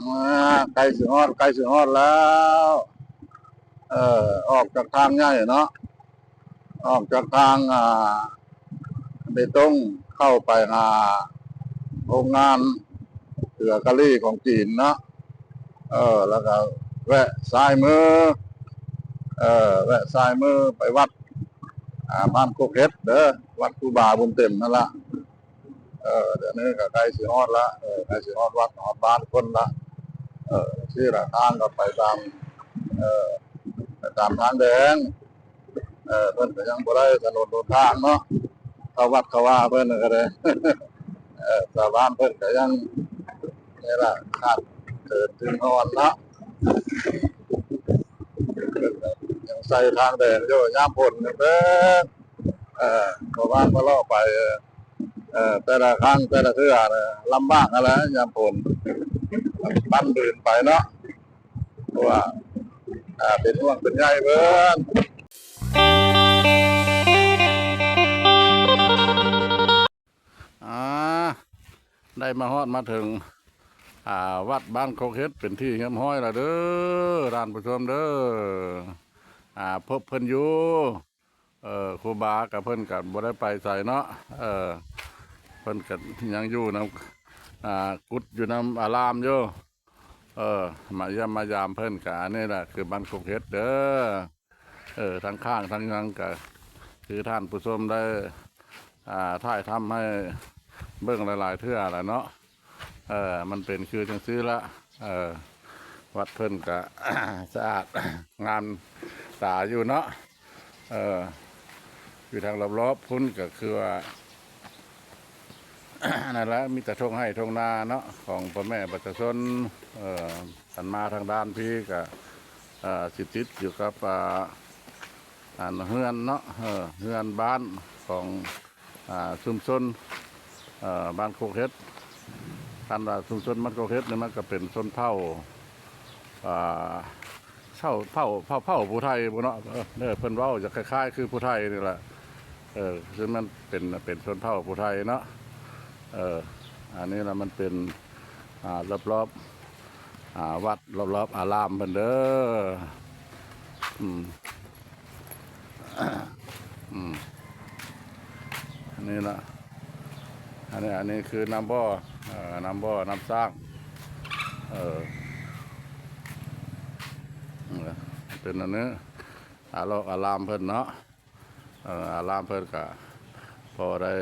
ອ່າ ໃກ້ຊິຮອດ ໃກ້ຊິຮອດແລ້ວ. ເອີ ອອກຈາກທາງໃຫຍ່ເນາະ ອອກຈາກທາງ ອ່າ ເບຕົງ ເຂົ້າໄປຫາໂຮງງານເກືອກາລີຂອງຈີນເນາະ. ເອີ ແລ້ວກໍແວະຊ້າຍມື ເອີ ແວະຊ້າຍມືໄປວັດ ອ່າ ບ້ານກົກເຫັດເດີ ວັດຄູບາບຸນເຕັມນັ້ນລະ. ເອີ ດຽວນີ້ກໍໃກ້ຊິຮອດລະ ເອີ ໃກ້ຊິຮອດວັດຮອດບ້ານເພິ່ນລະ. ເອີ ຊີ້ລະ ທາງກໍໄປຕາມ ເອີ ໄປຕາມທາງແດງ. ເອີ ເພິ່ນກໍຍັງບໍ່ໄດ້ຖະໜົນຫົນທາງເນາະ ເຂົ້າວັດເຂົ້າວາເພິ່ນກໍໄດ້ ເອີ ຊາວບ້ານເພິ່ນກໍຍັງ ນີ້ລະ ຂາດເຂີນທຶນຮອນເນາະ ເພິ່ນກໍຍັງໃສ່ທາງແດງຢູ່ຍາມຝົນເດີ. ເອີ ເພາະວ່າມາເລາະໄປ ເອີ ແຕ່ລະຄັ້ງແຕ່ລະເທື່ອລຳບາກຫັ້ນແຫຼະຍາມຝົນ ປັ້ນບືນໄປເນາະ ເພາະວ່າ ອ່າ ເປັນຫ່ວງເປັນໃຍເພິ່ນ. ອ່າ ໄດ້ມາຮອດມາເຖິງ ອ່າ ວັດບ້ານກົກເຫັດເປັນທີ່ຮຽບຮ້ອຍແລ້ວເດີ ທ່ານຜູ້ຊົມເດີ. ອ່າ ພົບເພິ່ນຢູ່ ເອີ ຄູບາກະເພິ່ນກະບໍ່ໄດ້ໄປໃສເນາະ ເອີ ເພິ່ນກະຍັງຢູ່ນຳ ອ່າ ກຸດຢູ່ນຳອາລາມຢູ່. ເອີ ມາຢ້ຽມມາຢາມເພິ່ນກະ ອັນນີ້ລະຄືບ້ານກົກເຫັດເດີ. ເອີ ທັງຄ້າງທັງຫຍັງກະຄືທ່ານຜູ້ຊົມໄດ້ ອ່າ ຖ່າຍທຳໃຫ້ເບິ່ງຫຼາຍໆເທື່ອລະເນາະ. ເອີ ມັນເປັນຄືຈັ່ງຊີ້ລະ ເອີ ວັດເພິ່ນກະ ສະອາດງາມຕາຢູ່ເນາະ. ເອີ ຢູ່ທາງລອບໆພຸ້ນກະຄືວ່າ ນັ້ນລະ ມີແຕ່ທົ່ງໄຮ່ທົ່ງນາເນາະ ຂອງພໍ່ແມ່ປະຊາຊົນ. ເອີ ຄັນມາທາງດ້ານພີ້ກະ ເອີ ຊິຕິດຢູ່ກັບ ອ່າ ອັນເຮືອນເນາະ ເຮືອນບ້ານຂອງ ອ່າ ຊຸມຊົນ ເອີ ບ້ານກົກເຫັດ. ຄັນວ່າຊຸມຊົນບ້ານກົກເຫັດນີ້ ມັນກໍເປັນຊົນເຜົ່າ ອ່າ ເຜົ່າ ເຜົ່າ ເຜົ່າ ເຜົ່າຜູ້ໄທພຸ້ນເນາະ. ເອີ ເພິ່ນເວົ້າຈະຄ້າຍໆຄືຜູ້ໄທນີ້ລະ ເອີ ຊຶ່ງມັນເປັນ ເປັນຊົນເຜົ່າຜູ້ໄທເນາະ. ເອີ ອັນນີ້ລະມັນເປັນ ອ່າ ລອບໆ ອ່າ ວັດ ລອບໆອາລາມເພິ່ນເດີ. ອືມ ອືມ ນີ້ລະ ອັນນີ້ ອັນນີ້ຄືນ້ຳບໍ່ ເອີ ນ້ຳບໍ່ ນ້ຳສ້າງ ເອີ ເປັນອັນນີ້ ອາລອກອາລາມເພິ່ນເນາະ. ເອີ ອາລາມເພິ່ນກະພໍໄດ້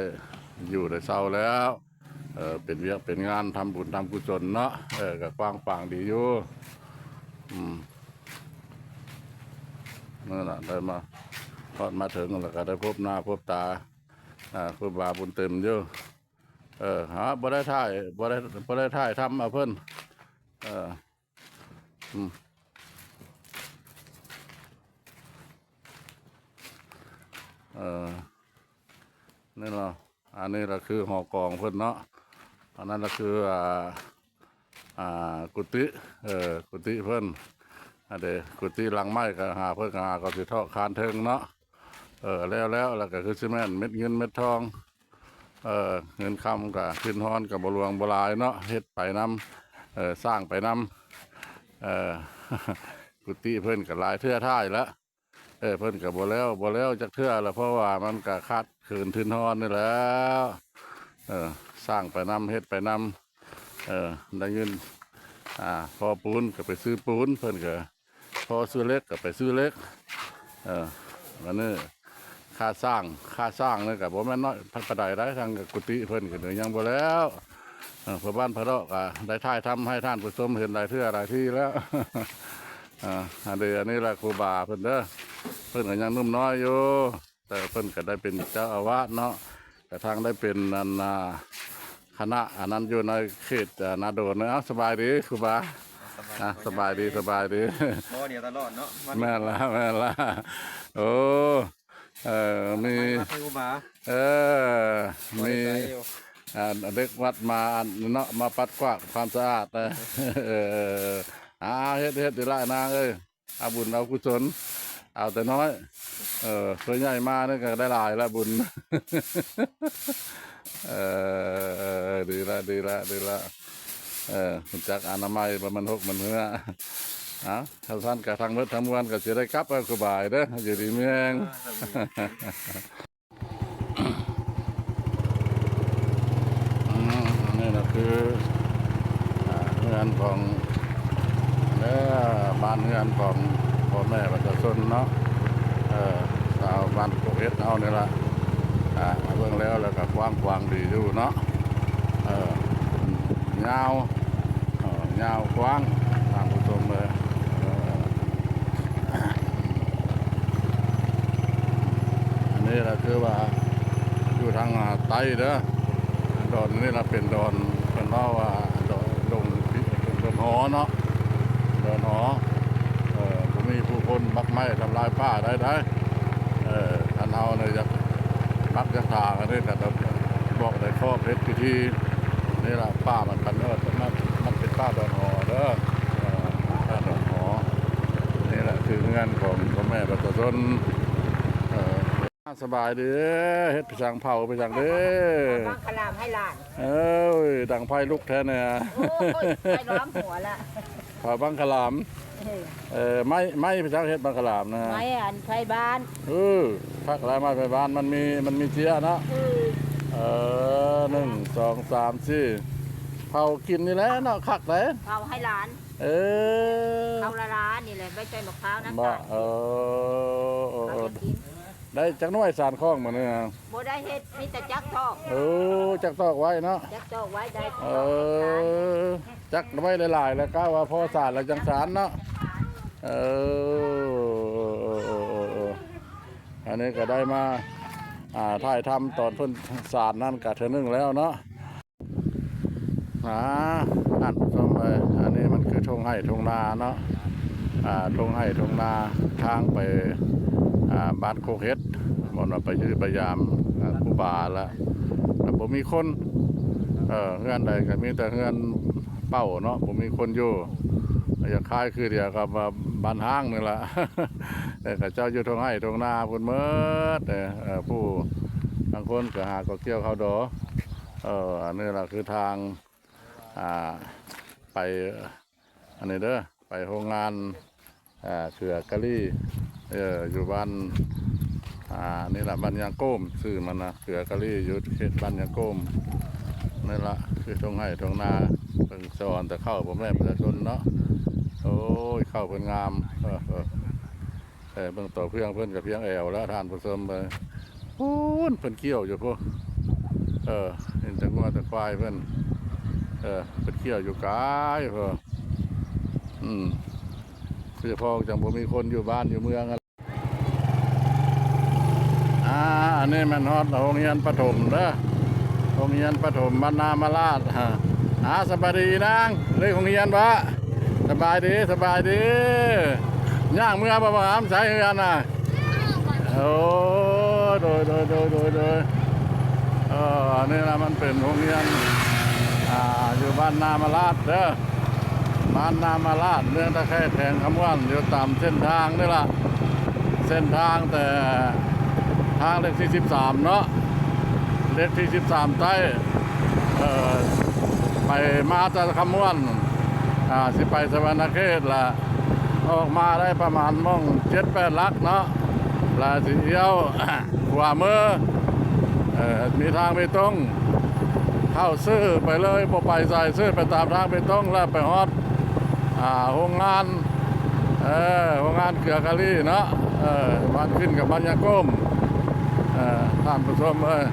ຢູ່ໄດ້ເຊົາແລ້ວ ເອີ ເປັນວຽກເປັນງານ ທຳບຸນທຳກຸສົນເນາະ ເອີ ກະກວ້າງຂວາງດີຢູ່. ອືມ ນັ້ນລະ ໄດ້ມາຮອດມາເຖິງ ແລ້ວກະໄດ້ພົບໜ້າພົບຕາ ອ່າ ຄູບາບຸນເຕັມຢູ່. ເອີ ຫາ ບໍ່ໄດ້ຖ່າຍ ບໍ່ໄດ້ ບໍ່ໄດ້ຖ່າຍທຳເອົາເພິ່ນ ເອີ ອືມ ເອີ ນີ້ເນາະ ອັນນີ້ລະຄືຫໍກອງເພິ່ນເນາະ ອັນນັ້ນລະຄື ອ່າ ອ່າ ກຸຕິ ເອີ ກຸຕິເພິ່ນ ອັນເດ ກຸຕິຫຼັງໄມ້ກະຫາ ເພິ່ນກະຫາກໍຊິເທາະຄານເທິງເນາະ. ເອີ ແລ້ວ ແລ້ວ ແລ້ວກະຄືຊິແມ່ນເມັດເງິນເມັດທອງ ເອີ ເງິນຄຳກະທຶນຮອນກະບໍ່ຫຼວງບໍ່ຫຼາຍເນາະ ເຮັດໄປນຳ ເອີ ສ້າງໄປນຳ ເອີ ກຸຕິເພິ່ນກະຫຼາຍເທື່ອທ້າຍລະ ເອີ ເພິ່ນກະບໍ່ແລ້ວ ບໍ່ແລ້ວຈັກເທື່ອລະ ເພາະວ່າມັນກະຂາດເຂີນທຶນຮອນນີ້ແຫຼະ ເອີ ສ້າງໄປນຳ ເຮັດໄປນຳ ເອີ ໄດ້ເງິນ ອ່າ ພໍປູນກະໄປຊື້ປູນ ເພິ່ນກະ ພໍຊື້ເຫຼັກກໍໄປຊື້ເຫຼັກ ເອີ ອັນນີ້ຄ່າສ້າງ ຄ່າສ້າງນີ້ກໍບໍ່ແມ່ນນ້ອຍປານໃດໄດ໋ ທາງກຸຕິເພິ່ນກໍຍັງບໍ່ແລ້ວ ເອີ ພໍ່ບ້ານພະເລາະກໍໄດ້ຖ່າຍທຳໃຫ້ທ່ານຜູ້ຊົມເຫັນຫຼາຍເທື່ອຫຼາຍທີແລ້ວ ເອີ ອັນນີ້ ອັນນີ້ລະຄູບາເພິ່ນເດີ ເພິ່ນກໍຍັງໜຸ່ມນ້ອຍຢູ່ ແຕ່ເພິ່ນກໍໄດ້ເປັນເຈົ້າອາວາດເນາະ ກະທັ່ງໄດ້ເປັນອັນ ອ່າ ຄະນະອັນນັ້ນຢູ່ໃນເຂດ ອ່າ ນາໂດນ. ເອົາ ສະບາຍດີຄູບາ ອ່າ ສະບາຍດີ ສະບາຍດີ ບໍ່ດຽວຕະຫຼອດເນາະ ແມ່ນລະ ແມ່ນລະ ໂອ້ ເອີ ມີ ເອີ ມີ ອ່າ ເດັກວັດມາອັນເນາະ ມາປັດກວາດຄວາມສະອາດ ເອີ ອ່າ ເຮັດ ເຮັດດີຫຼາຍນາງເອີຍ. ເອົາບຸນເອົາກຸສົນ ເອົາແຕ່ນ້ອຍ ເອີ ສ່ວນໃຫຍ່ມານີ້ກໍໄດ້ຫຼາຍລະບຸນ ເອີ ເອີ ເອີ ດີລະ ດີລະ ດີລະ ເອີ ຮູ້ຈັກອະນາໄມ ບໍ່ແມ່ນຫົກມັນເຫື່ອ. ເອົາ ຖ້າຊັ້ນກະທັງໝົດທັງມວນກະຊິໄດ້ກັບແລ້ວ ສະບາຍເດີ ຢູ່ດີມີແຮງ. ອືມ ອັນນີ້ນະຄື ອ່າ ເຮືອນຂອງ ເອີ ບ້ານເຮືອນຂອງພໍ່ແມ່ປະຊາຊົນເນາະ ເອີ ຊາວບ້ານໂຄກເຫັດເຮົານີ້ລະ. ອ່າ ເບິ່ງແລ້ວ ແລ້ວກະກວ້າງຂວາງດີຢູ່ເນາະ ເອີ ຍາວ ເອີ ຍາວກວ້າງ ທ່ານຜູ້ຊົມເອີຍ. ເອີ ອັນນີ້ລະຄືວ່າຢູ່ທາງ ອາ ໃຕ້ເດີ ດອນນີ້ລະເປັນດອນ ເພິ່ນເວົ້າວ່າດອນ ດົງ ດອນຫໍເນາະ ດອນຫໍ ເອີ ບໍ່ມີຜູ້ຄົນບັກໄມ້ທຳລາຍປ່າໄດ້ໃດ. ເອີ ຄັນເຮົານີ້ຢາກ ບັກຢາກຖາງ ອັນນີ້ກະຕ້ອງບອກໄດ້ ຂໍເຮັດພິທີ ນີ້ລະ ປ່າມັນກັນເອີ ມັນ ມັນເປັນປ່າດອນຫໍເດີ ເອີ ປ່າດອນຫໍ. ນີ້ລະຄືເຮືອນຂອງພໍ່ແມ່ປະຊາຊົນ. ເອີ ສະບາຍດີ ເຮັດໄປສັງເຜົາໄປສັງເດ້ ບັງຄະລາມໃຫ້ຫຼານ. ເອີຍ ດັງໄຟລຸກແທ້ແນ່ ໂອ້ຍ ໄຟລ້ອມຫົວລະ ເຜົາບັງຄະລາມ. ເອີ ເອີ ໄມ້ ໄມ້ໄປສັກເຮັດບັງຄະລາມນະ ໄມ້ອັນໄຟບ້ານ. ເອີ ຄັກຫຼາຍ ໄມ້ໄຟບ້ານ ມັນມີ ມັນມີເຈ້ຍເນາະ. ເອີ ເອີ ໜຶ່ງ ສອງ ສາມ ສີ່ ເຜົາກິນນີ້ແຫຼະເນາະ ຄັກໃດ ເຜົາໃຫ້ຫຼານ. ເອີ ເຜົາລະລານີ້ແຫຼະ ໄວ້ໃສ່ໝາກພ້າວນຳ ບໍ່ ຕາກ ເອີ ເອີ ເອີ ເຜົາໃຫ້ກິນ. ໄດ້ຈັກໜ່ວຍສານຂອງມື້ນີ້? ບໍ່ໄດ້ເຮັດ ມີແຕ່ຈັກຕອກ. ເອີ ຈັກຕອກໄວ້ເນາະ ຈັກຕອກໄວ້ໄດ້. ເອີ ຈັກໄວ້ຫຼາຍໆ ແລ້ວກະວ່າພໍສານແລ້ວຈັ່ງສານເນາະ. ເອີ ເອີ ເອີ ເອີ ເອີ ອັນນີ້ກະໄດ້ມາ ອ່າ ຖ່າຍທຳຕອນເພິ່ນສານນັ້ນກະເທື່ອໜຶ່ງແລ້ວເນາະ. ອ່າ ທ່ານຜູ້ຊົມເອີຍ ອັນນີ້ມັນຄືທົ່ງໄຮ່ທົ່ງນາເນາະ ອ່າ ທົ່ງໄຮ່ທົ່ງນາ ທາງໄປ ອ່າ ບ້ານໂຄກເຫັດ ບ່ອນວ່າໄປຢ້ຽມໄປຢາມ ອ່າ ຄູບາລະ ລະບໍ່ມີຄົນ ເອີ ເຮືອນໃດກະມີແຕ່ເຮືອນເປົ່າເນາະ ບໍ່ມີຄົນຢູ່ ຄະລ້າຍໆ ຄືດຽວກັບ ອ່າ ບ້ານຮ້າງນີ້ລະ ເອີ ເຂົາເຈົ້າຢູ່ທົ່ງໄຮ່ທົ່ງນາພຸ້ນໝົດ ເອີ ຜູ້ ບາງຄົນກະຫາກໍກ່ຽວເຂົ້າດໍ. ເອີ ອັນນີ້ລະຄືທາງ ອ່າ ໄປ ອັນນີ້ເດີ ໄປໂຮງງານ ອ່າ ເກືອກາລີ ເອີ ຢູ່ບ້ານ ອ່າ ນີ້ລະ ບ້ານຍາງໂກມ ຊື່ມັນນະ ເກືອກາລີ ຢູ່ເຂດບ້ານຍາງໂກມ. ນີ້ລະຄືທົ່ງໄຮ່ທົ່ງນາ ເພິ່ນສະອອນແຕ່ເຂົ້າ ພໍ່ແມ່ປະຊາຊົນເນາະ. ໂອ້ຍ ເຂົ້າເພິ່ນງາມ ເອີ ເອີ ເອີ ເບິ່ງຕໍ່ເພື່ອງເພິ່ນກະພຽງແອວແລ້ວ ທ່ານຜູ້ຊົມເອີຍ. ພຸ້ນ ເພິ່ນກ່ຽວຢູ່ພຸ້ນ ເອີ ເຫັນແຕ່ງົວແຕ່ຄວາຍເພິ່ນ ເອີ ເພິ່ນກ່ຽວຢູ່ກາຍພຸ້ນ. ອືມ ໂດຍສະເພາະຈັ່ງບໍ່ມີຄົນຢູ່ບ້ານຢູ່ເມືອງ. ອ່າ ອັນນີ້ແມ່ນຮອດໂຮງຮຽນປະຖົມເດີ ໂຮງຮຽນປະຖົມບ້ານນາມາລາດ. ອ່າ ສະບາຍດີນາງ ເລກໂຮງຮຽນບໍ? ສະບາຍດີ ສະບາຍດີ. ຍ່າງເມືອບໍ່ ບໍ່ຫາມໃສເຮືອນນະ? ໂອ້ ໂດຍ ໂດຍ ໂດຍ ໂດຍ ໂດຍ. ເອີ ອັນນີ້ລະມັນເປັນໂຮງຮຽນ ອ່າ ຢູ່ບ້ານນາມາລາດເດີ ບ້ານນາມາລາດ ເມືອງທ່າແຂກ ແຂວງຄຳມ່ວນ ຢູ່ຕາມເສັ້ນທາງນີ້ລະ ເສັ້ນທາງແຕ່ທາງເລກທີສິບສາມເນາະ ເລກທີສິບສາມໃຕ້ ເອີ ໄປມາຈາກຄຳມ່ວນ ອ່າ ຊິໄປສະຫວັນນະເຂດລະ ອອກມາໄດ້ປະມານໝ່ອງເຈັດແປດຫຼັກເນາະ ລະຊິລ້ຽວຂວາມື ເອີ ມີທາງເບຕົງ ເຂົ້າຊື່ໄປເລີຍ ບໍ່ໄປໃສ ຊື່ໄປຕາມທາງເບຕົງ ລະໄປຮອດ ອ່າ ໂຮງງານ ເອີ ໂຮງງານເກືອກາລີເນາະ ເອີ ບ້ານຂຶ້ນກັບບ້ານຍາໂກມ ເອີ ທ່ານຜູ້ຊົມເອີຍ.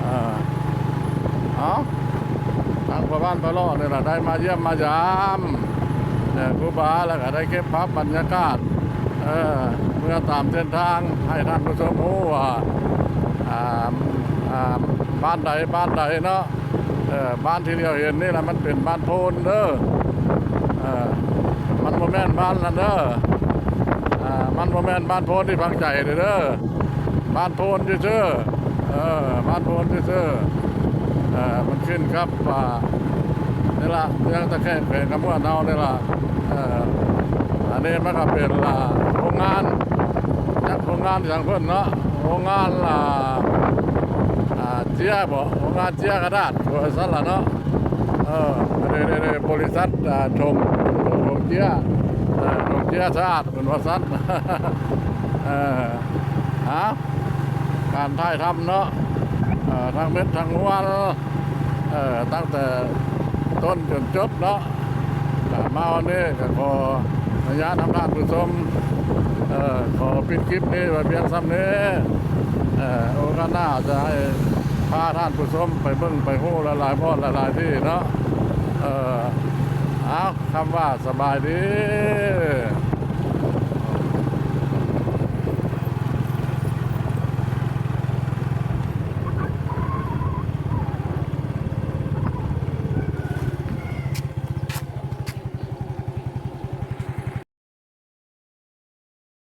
ເອີ ເອົາ ທາງພໍ່ບ້ານພໍ່ເລາະນີ້ລະ ໄດ້ມາຢ້ຽມມາຢາມ ເອີ ຄູບາ ແລ້ວກະໄດ້ເກັບພາບບັນຍາກາດ ເອີ ເມືອຕາມເສັ້ນທາງ ໃຫ້ທ່ານຜູ້ຊົມຮູ້ວ່າ ອ່າ ອ່າ ບ້ານໃດ ບ້ານໃດເນາະ. ເອີ ບ້ານທີ່ຫຼຽວເຫັນນີ້ລະ ມັນເປັນບ້ານໂພນເດີ ເອີ ມັນບໍ່ແມ່ນບ້ານນັ້ນເດີ ເອີ ມັນບໍ່ແມ່ນບ້ານໂພນທີ່ຝັງໃຈເດີ ບ້ານໂພນຊື່ໆ ເອີ ບ້ານໂພນຊື່ໆ ເອີ ມັນຂຶ້ນກັບ ອ່າ ນີ້ລະ ເມືອງທ່າແຂກ ແຂວງຄຳມ່ວນເຮົານີ້ລະ. ເອີ ອັນນີ້ມັນກະເປັນ ອ່າ ໂຮງງານ ຈັກໂຮງງານຫຍັງເພິ່ນເນາະ ໂຮງງານ ອ່າ ອ່າ ເຈ້ຍບໍ ໂຮງງານເຈ້ຍກະດາດ ວ່າຊັ້ນລະເນາະ. ເອີ ເດ້ໆໆ ບໍລິສັດ ອ່າ ຖົງ ຖົງເຈ້ຍ ເອີ ຖົງເຈ້ຍສະອາດ ເພິ່ນວ່າຊັ້ນ. ເອີ ຫາ ການຖ່າຍທຳເນາະ ເອີ ທັງເມັດທັງຮວນ ເອີ ຕັ້ງແຕ່ຕົ້ນຈົນຈົບເນາະ. ມາວັນນີ້ກໍຂໍອະນຸຍາດນຳທ່ານຜູ້ຊົມ ເອີ ຂໍປິດຄລິບນີ້ໄວ້ພຽງສ່ຳນີ້. ເອີ ໂອກາດໜ້າຈະໃຫ້ພາທ່ານຜູ້ຊົມໄປເບິ່ງໄປຮູ້ຫຼາຍໆບ່ອນຫຼາຍໆທີ່ເນາະ. ເອີ ເອົາ ຄຳວ່າສະບາຍດີ.